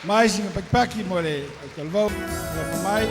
Mai singa pakipaki mo le talavou alofa mai.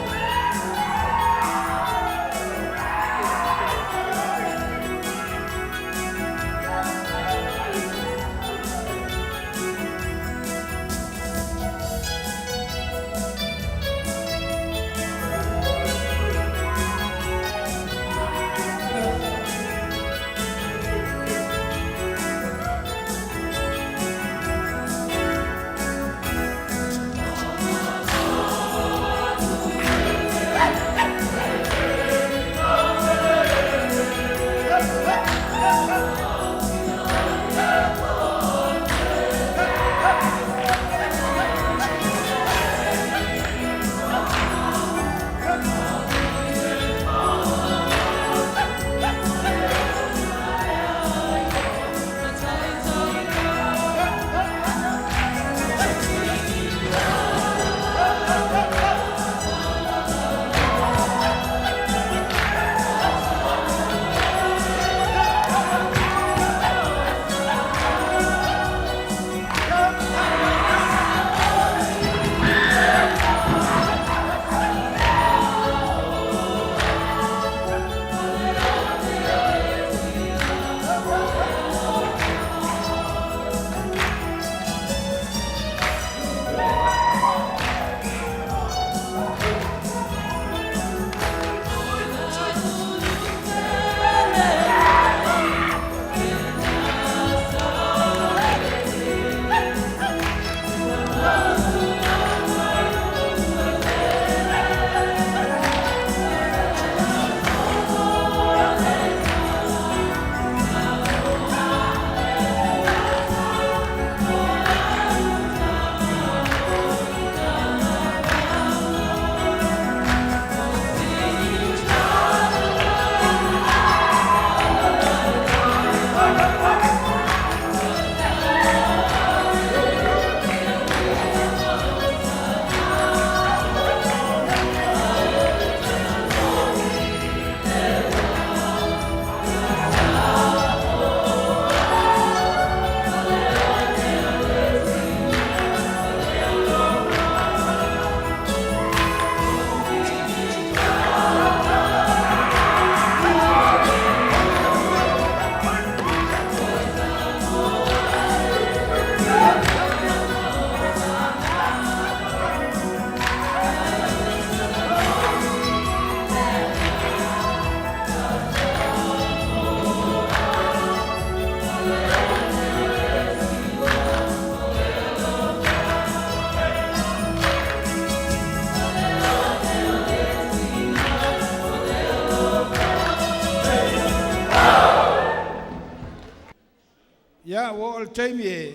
Ia, ua oo i le taimi e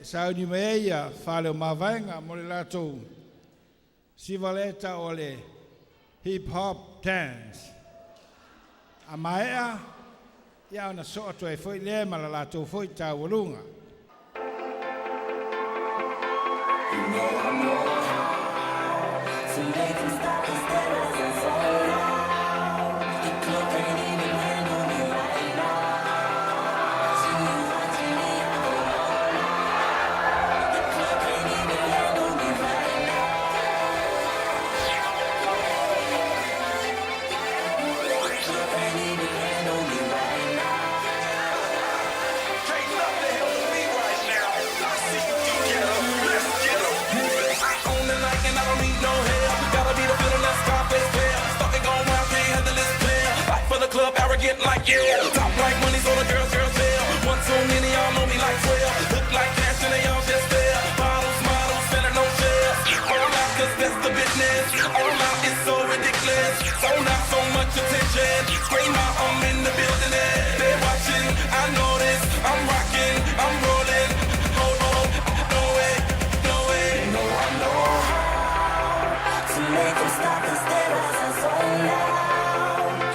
sauni mai ai ia fale o mavaega mo le latou siva lea e tau o le hip hop dance. A maea, ia ona soo atu ai foi lea ma le latou foi taualuga. You know I know how to make 'em stop and stare as I fall out. The club can't even handle me right now. See you watching me, I go all out. The club can't even handle me right now. The club can't even handle me right now. Can't nothing handle me right now. I see you can get up, let's get 'em. I own the night and I don't need no help. Gotta be the feeling that's Scarface player. Stalking gone wild, can't handle this player. Life for the club, arrogant like yeah. Top like money, so the girls, girls tell. One too many, y'all know me like 12. Look like cash and they all just there. Bottles, models, spending no shares. All out, cause that's the business. All out is so ridiculous. So not so much attention. Scream out, I'm in the building. And they watching, I know this. I'm rocking, I'm rolling. Hold on, no way, no way. You know I know how to make 'em stop and stare as I zone out.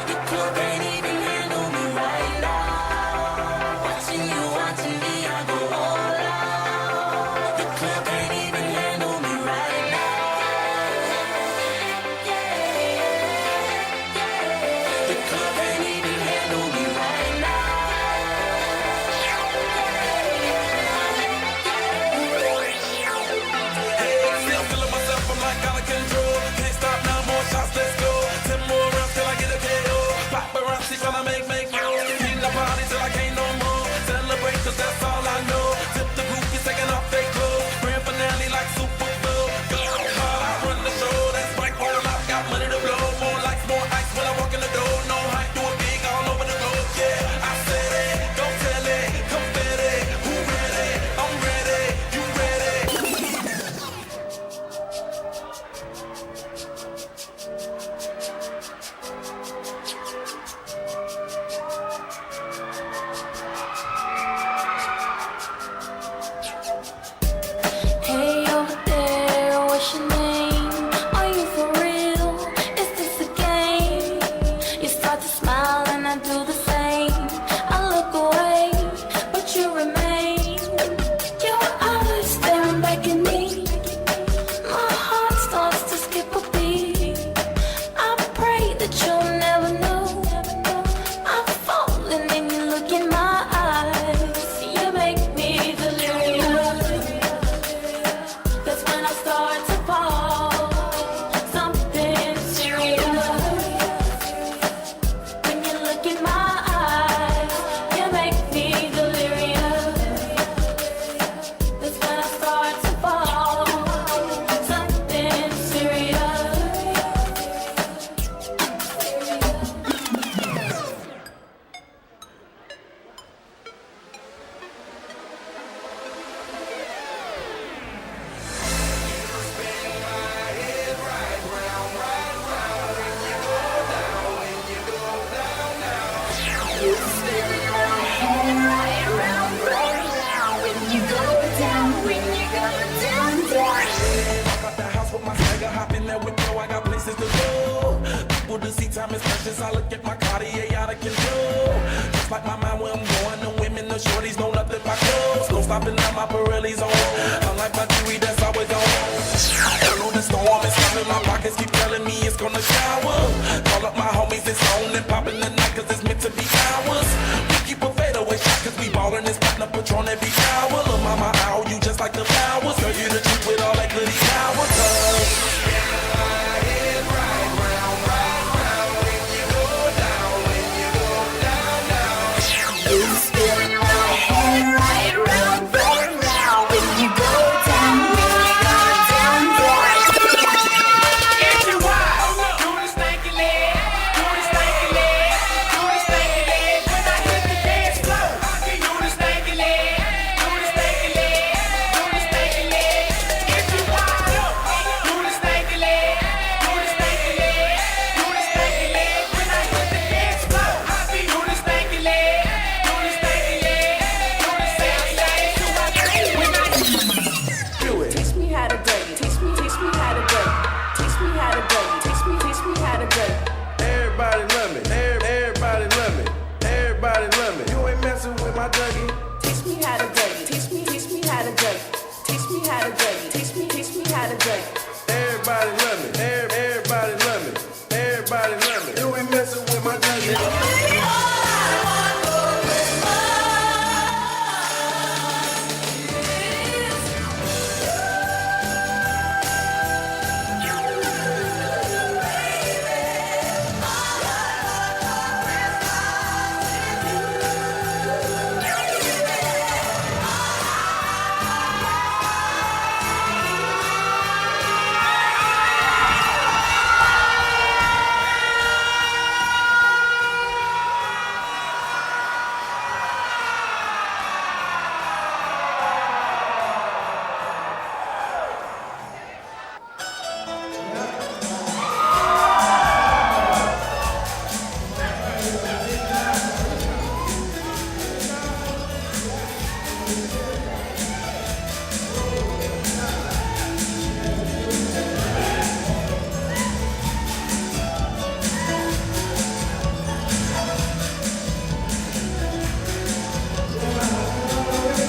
The club can't even handle me right Miss Precious. I look at my Cartier out of control. Just like my mind where I'm going, the women, the shorties know nothing but clothes. No stopping now, my Pirelli's on. Unlike my jewelry that's always on. I know the storm is coming, my pockets keep telling me it's gonna shower. Call up my homies, it's on and popping the night, cause it's meant to be ours. We keep a fadeaway shot, cause we ballin' this platinum Patron every hour. Lil' mama, ow, you just like the flowers. Girl, you the truth with all that goody power. Cause You spin my head right round, round, round. When you go down, when you go down, down. If you wild, do the stanky leg, do the stanky leg, do the stanky leg. When I hit the dance floor, do the stanky leg, do the stanky leg, do the stanky leg. If you wild, do the stanky leg, do the stanky leg, do the stanky leg. When I hit the dance floor, do the stanky leg, do the stanky leg, do the stanky leg. When I Teach me how to Dougie. Teach me how to Dougie. Teach me how to Dougie. Teach me how to Dougie. Everybody love me. Everybody love me. Everybody love me. You ain't messing with my Dougie. Teach me how to Dougie. Teach me how to Dougie. Teach me how to Dougie. Teach me how to Dougie. Everybody love me. Everybody love me. Everybody love me. You ain't messing with my Dougie.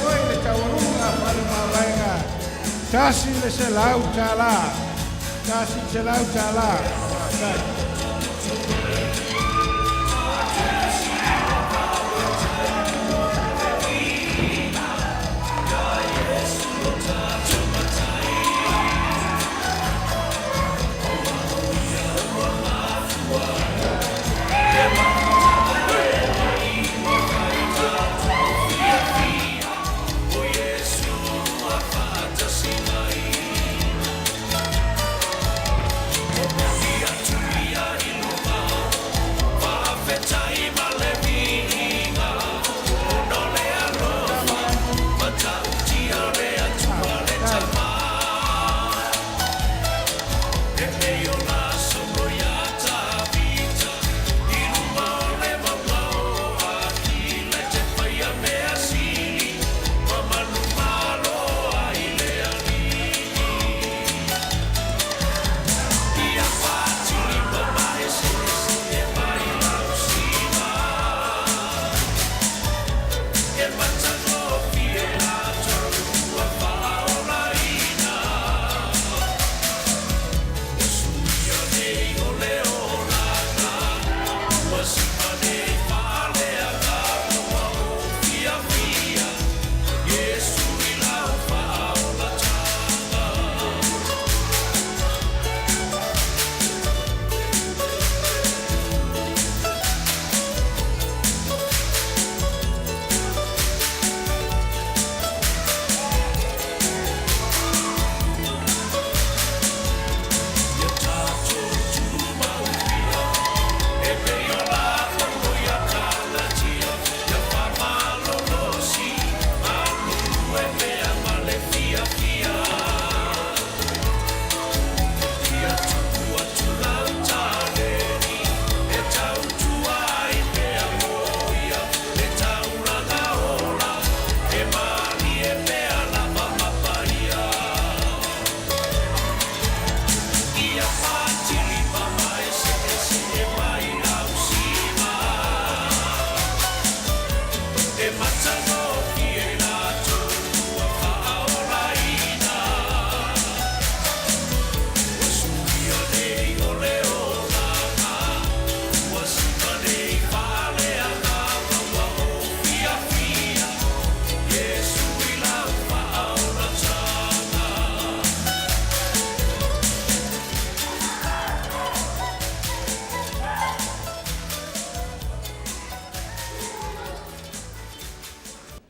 Oi le taualuga falemavaega $100. $100. Faafetai. Yesu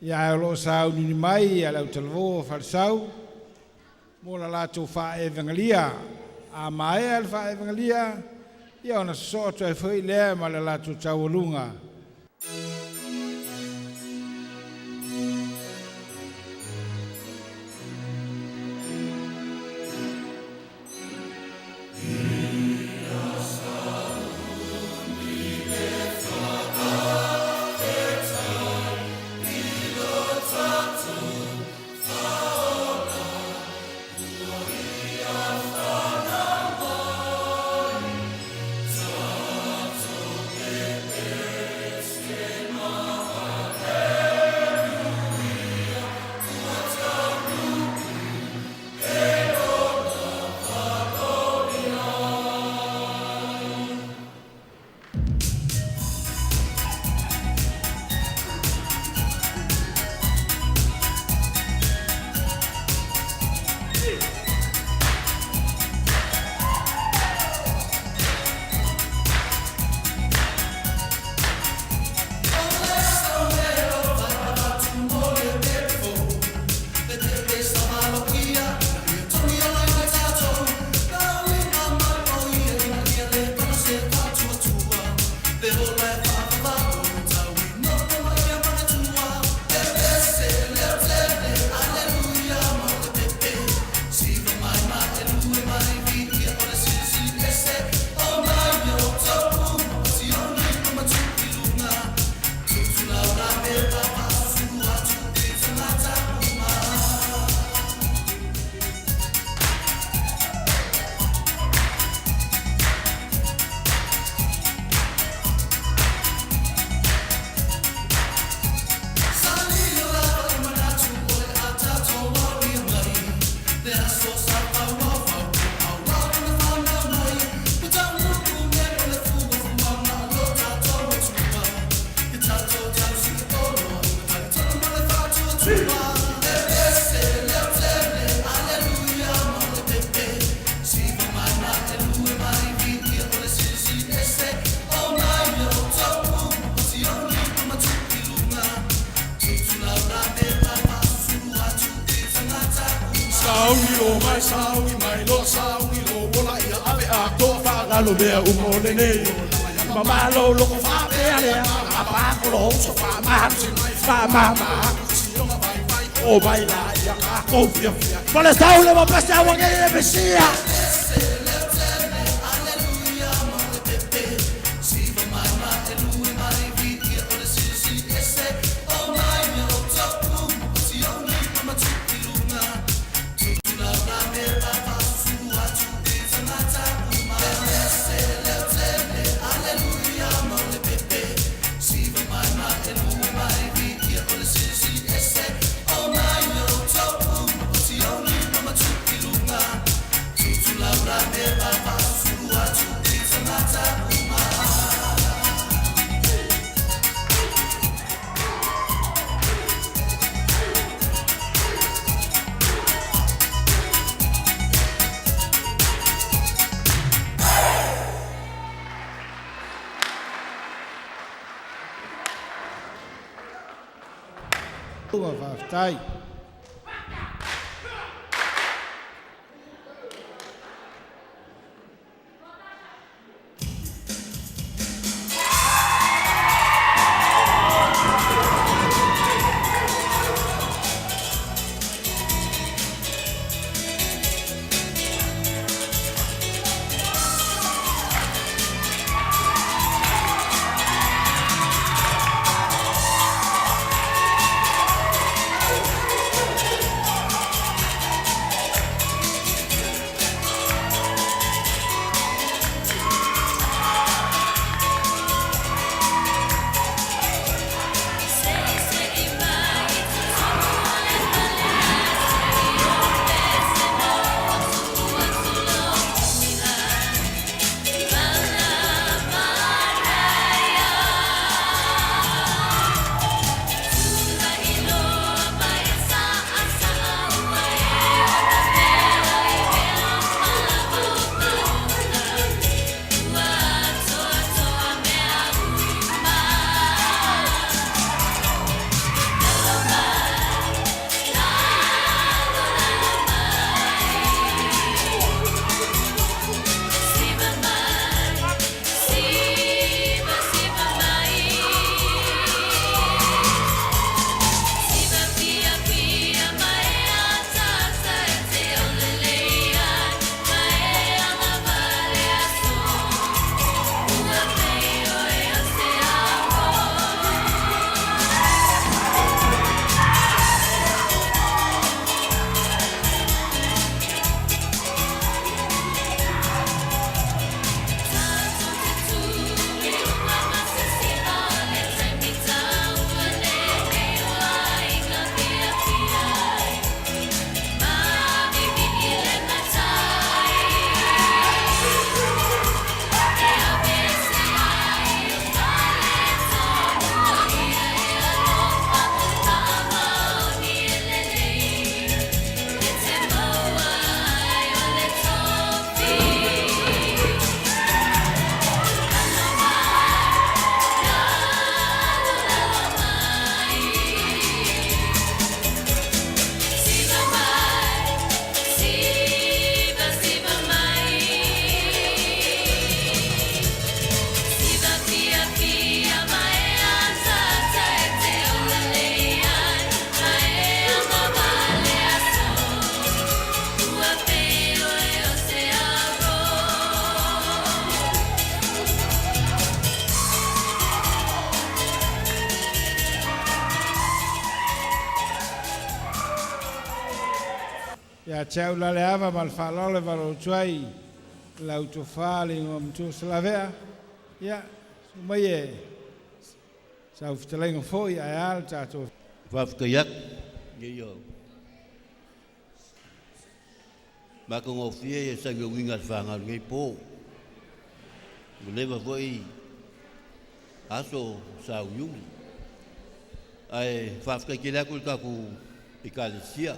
Ia ae o lo o sauniuni mai le autalavou o Falesau mo la latou faaevagelia. A maea le faaevagelia, ia ona sosoo atu ai foi lea ma le latou taualuga. Sauni o mai, sauni mai lo, sauni lo ola ia ave a toa whaangalo mea umo le nei o Ma malo loko whaapea lea, a pāko lo hoso whaamahaku, whaamahamahaku, o mai la ia ka kou fia fia. Ma le saule ma pese awa ngei e mesia. Ua faafetai. Ia te au la le ava ma le faaaloalo e valaau atu ai lau tofa le igoamatua Salavea. Ia, susu mai e sau fetalaiga foi ae a le tatou. Faafetai atu i ia matagofie ia sauiauiga a le fanau i lenei po. Ua leva foi aso sauiugi. Ae faafetai tele atu i le tatou Ekalesia,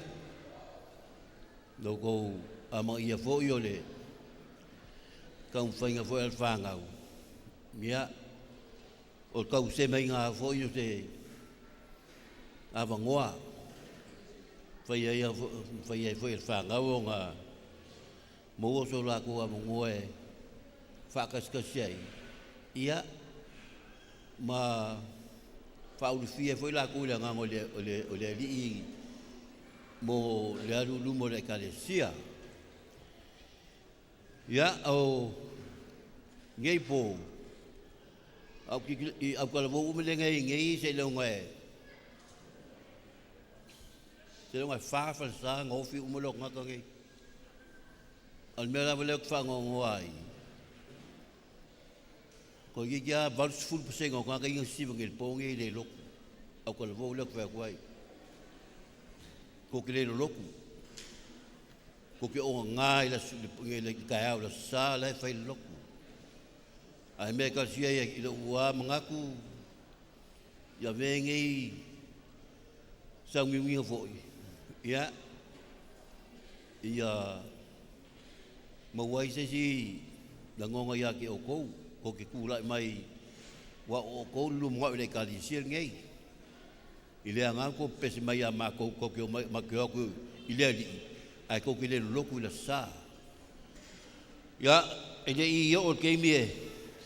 lo outou amanaia foi o le taumafaiga foi a le fanau, ia, o le tausemaina foi o se avanoa fai ai foi e le fanau ona maua so latou avanoa e faakasakasi ai, ia, ma faaulufia foi latou i le agaga o le Alii mo le alu i luma o le Ekalesia. Ia, o nei po, au talavou uma lenei nei seiloga e fa falesa na ofi uma leo tagata nei. O le mea lava lea ou te faanoanoa ai, ko ia ia 80% o tagata ia na sisiva nei i le po nei e le lotu. Au talavou lea ou te fai atu ai. Tou te le lolotu. Tou te ogaga i le taeao i le Aso Sa la e fai le lotu. Ae mea e talosia ai i lou lava manatu, ia avea nei sauniuniga foi, ia, ia maua ai se isi lagona ia te outou, tou te tulai mai, ua o outou le lumanai o le Ekalesia lenei. I le agaga tou pepese mai ia matou, tou te omai, matou te o atu i le Alii, ae tou te le lolotu i le Aso Sa. Ia, e le i oo le taimi e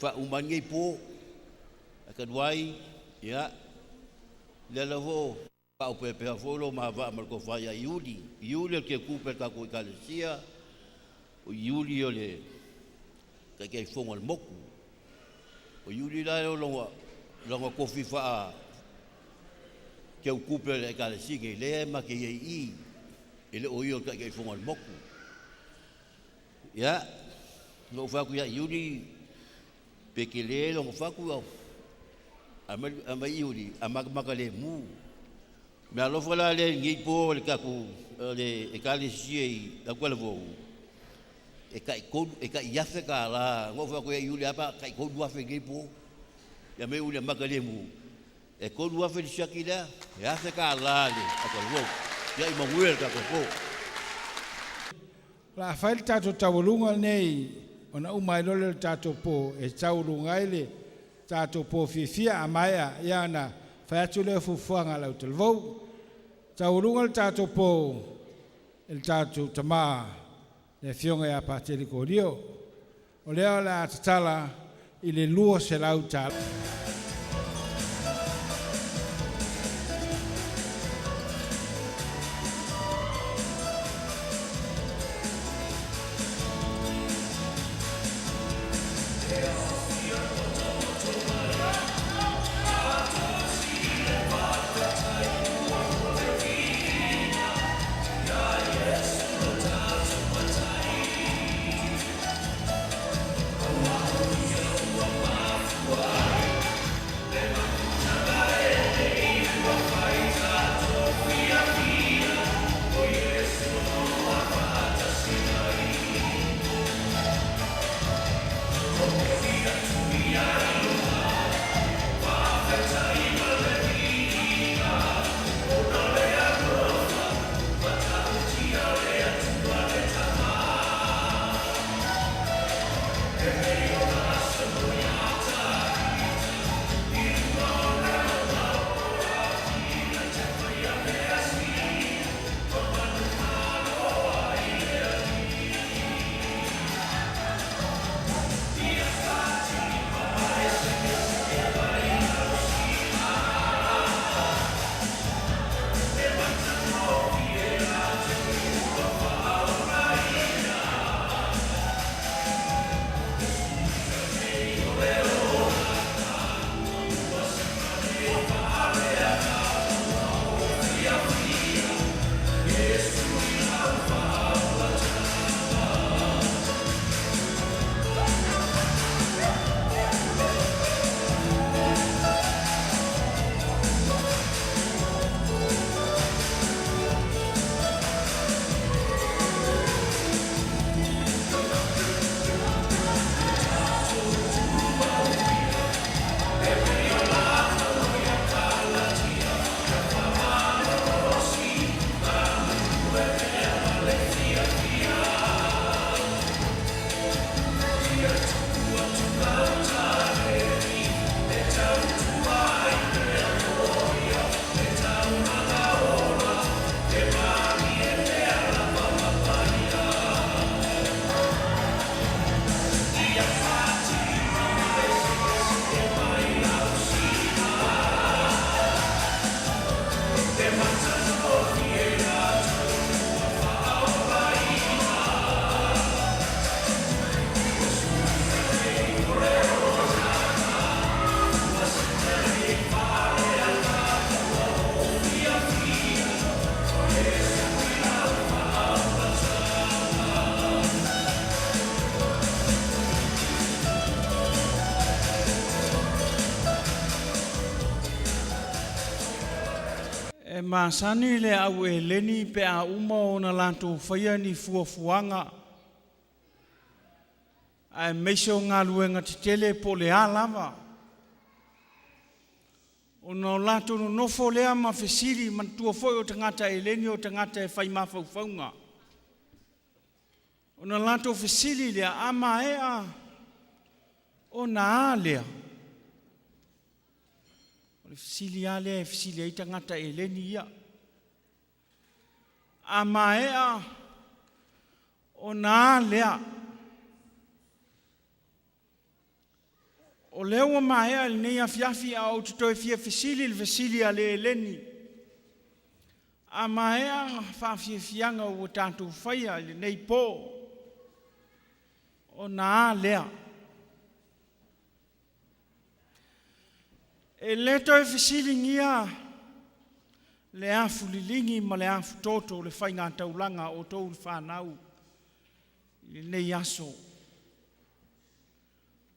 faauma ai lenei po, ae talu ai, ia, lea lava o faaopeapea foi lo ma vaa ma le tofa ia Iuli. Iuli o le teutupe o le tatou Ekalesia, o Iuli o le taitaifono a le motu. O Iuli la o lona tofi faa teutupe o le Ekalesia nei, lea e ma te iai i, e le o ia o le taitaifono a le motu. Ia, na ou fai atu ia Iuli, pe tele lona fatu, amai Iuli, a matamata le mu. Me alofa la le nei po le tatou le Ekalesia i Lautalavou, e tai tolu, e tai afe tālā, na ou fai atu ia Iuli, apa tai 3,000 nei po. Ia me Iuli a mata le mu. E 3,000 le siaki lea, e afe tālā le Lautalavou. Ia i manuia le tatou po. O le a fai le tatou taualuga lenei ona uma ai loa lea o le tatou po e taualuga ai le tatou po fiafia a maea ia ona fai atu lea o fuafuaga a le autalavou. Taualuga le tatou po e le tatou tama le Afioga ia Patele Korio. O lea o le a tatala i le $200. masani le au eleni pe a uma ona latou faia ni fuafuaga aemaise o galuega tetele po o le a lava, ona o latou nonofo lea ma fesili, manatua foi o tagata eleni o tagata e fai mafaufauga. Ona latou fesili lea, a maea ona a lea? O le fesili lava lea e fesili ai tagata eleni ia. A maea ona a lea? O lea ua maea lenei afiafi a ou te toe fia fesili le fesili a le eleni. A maea faafiafiaga ua tatou faia i lenei po, ona a lea? E le toe fesiligia le afu liligi ma le afu toto o le faigataulaga a outou le fanau i lenei aso.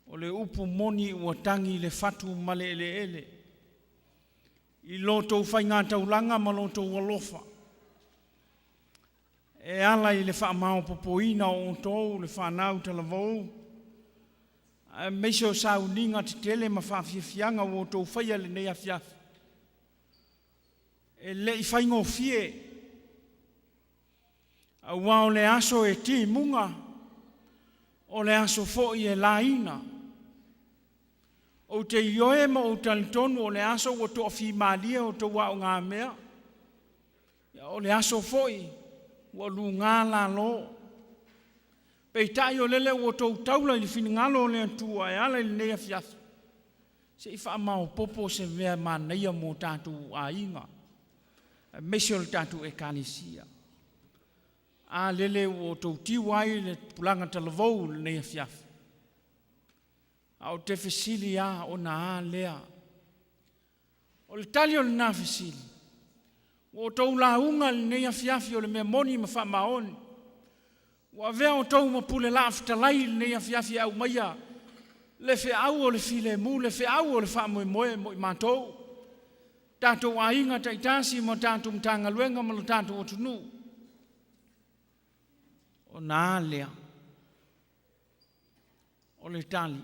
O le upu moni ua tagi le fatu ma le eleele i lo outou faigataulaga ma lo outou alofa e ala i le faamaopoopoina o outou le fanau talavou, aemaise o sauniga tetele ma faafiafiaga ua outou faia i lenei afiafi. E le i faigofie, aua o le aso e timuga, o le aso foi e laina. Ou te ioe ma ou talitonu o le aso ua toafimalie outou aogamea, o le aso foi ua luga lalo. Peitai o lele ua outou taula i le finagalo o le Atua e ala i lenei afiafi, se i faamaopoopo se mea manaia mo tatou aiga, aemaise o le tatou Ekalesia. A lele ua outou tiu ai le tupulaga talavou i lenei afiafi. A ou te fesili lava, ona a lea? O le tali o lena fesili, ua outou lauga i lenei afiafi o le mea moni ma faamaoni. Ua avea outou ma pule laa fetalai i lenei afiafi e aumaia le feau o le filemu, le feau o le faamoemoe mo i matou, tatou aiga taitasi ma tatou Matagaluega ma lo tatou atunuu. Ona a lea? O le tali,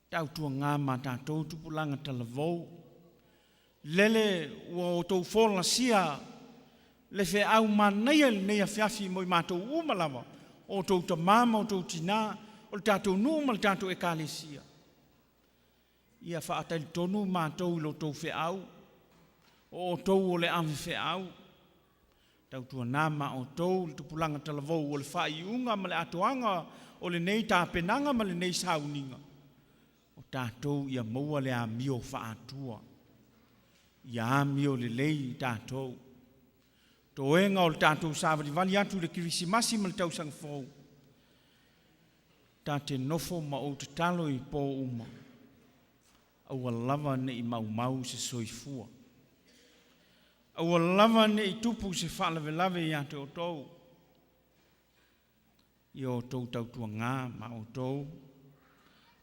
tautuaga ma tatou tupulaga talavou, lele ua outou folasia le feau manaia i lenei afiafi mo i matou uma lava, o outou tama ma outou tina, o le tatou nuu ma le tatou Ekalesia. Ia faatalitonu matou i lo outou feau, o outou o le ave feau, tautuana ma outou le tupulaga talavou o le faaiuga ma le atoaga o lenei tapenaga ma lenei sauniga, o tatou ia maua le amio faatua, ia amio lelei tatou. Toega o le tatou savalivali atu i le Kerisimasi ma le tausaga fou, ta te nofo ma ou tatalo i po uma, aua lava ne i maumau se soifua, aua lava ne i tupu se faalavelave ia te outou, ia outou tautuaga ma outou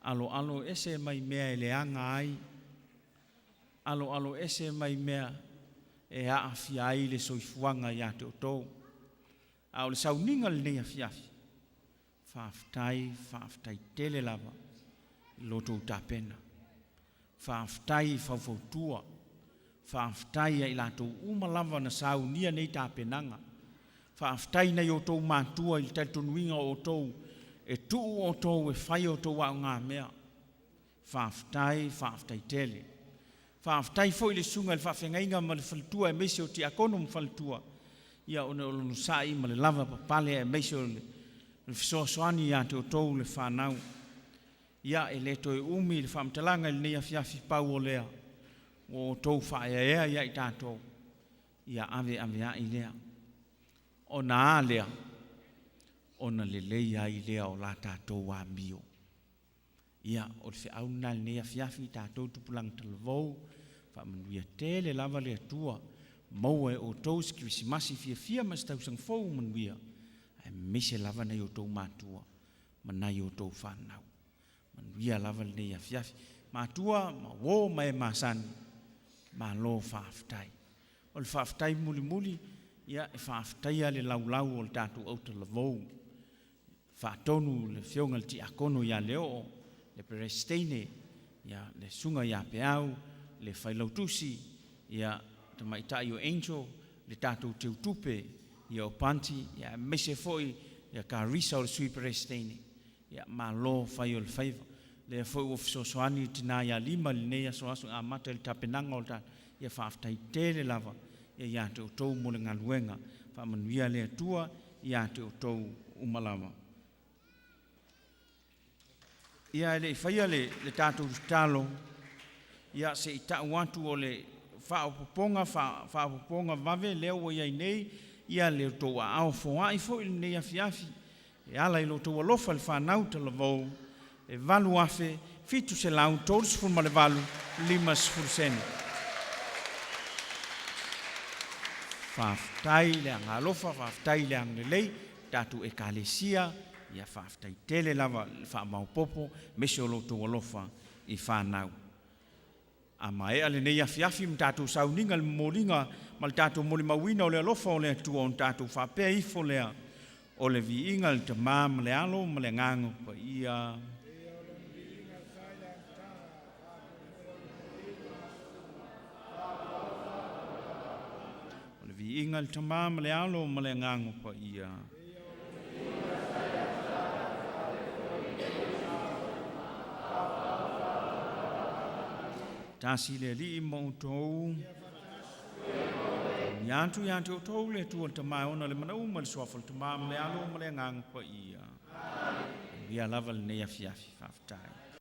aloalo ese mai mea e leaga ai, aloalo ese mai mea e aafia ai le soifuaga ia te outou. A o le sauniga lenei afiafi, faafetai, faafetai tele lava i lo outou tapena. Faafetai i faufautua, faafetai ia i latou uma lava na saunia nei tapenaga. Faafetai nai outou matua i le talitonuiga o outou e tuu outou e fai outou aogamea. Faafetai, faafetai tele. Faafetai foi i le susuga i le faafeagaiga ma le faletua aemaise o tiakono ma faletua, ia ona o le onosai ma le lavapapale aemaise o le fesoasoani ia te outou le fanau. Ia, e le toe umi le faamatalaga i lenei afiafi, pau o lea, ua outou faaeaea ia i tatou, ia aveaveai lea. Ona a lea? Ona lelei ai lea o la tatou amio. Ia, o le feau lena i lenei afiafi i tatou tupulaga talavou, faamanuia tele lava le Atua, maua e outou se Kerisimasi fiafia ma se tausaga fou manuia, aemaise lava nai outou matua ma nai outou fanau. Manuia lava lenei afiafi. Matua ma uo ma e masani, malo faafetai. O le faafetai mulimuli, ia e faafetaia le laulau o le tatou autalavou, faatonu le afioga i le tiakono ia Leoo, le Peresiteine, ia le susuga ia Peau, le failautusi, ia tamaitai o Angel, le tatou teutupe, ia o Panti, ia aemaise foi ia Karisa o le sui Peresiteine, ia malo fai o le faiva. Lea foi ua fesoasoani le tina ia Lima i lenei asoaso e amata i le tapenaga o le tatou, ia faafetai tele lava ia ia te outou mo le galuega. Faamanuia le Atua ia te outou uma lava. Ia e le i faia le, le tatou tatalo, ia se i tau atu o le faaopoopoga faaopoopoga vave lea ua i ai nei ia le tou aao foai foi i lenei afiafi e ala i lo outou alofa i le fanau talavou e 8,738.50 sene. Faafetai le agalofa, faafetai le agalelei, tatou ekalesia, ia faafetai tele lava le faamaopopo, aemaise o lo outou alofa i fanau. A maea lenei afiafi ma tatou sauniga le momoliga ma le tatou molimauina o le alofa o le Atua ona tatou faapea ifo lea, o le viiga i le Tama ma le Alo ma le Agaga Paia. O le viiga i le Tama ma le Alo ma le Agaga Paia. Tasi le Alii ma outou. Ia atu ia te outou le Atua le Tama e ona le mana uma le suafa o le Tama ma le Alo ma le Agaga Paia. Ia lava lenei afiafi. Faafetai.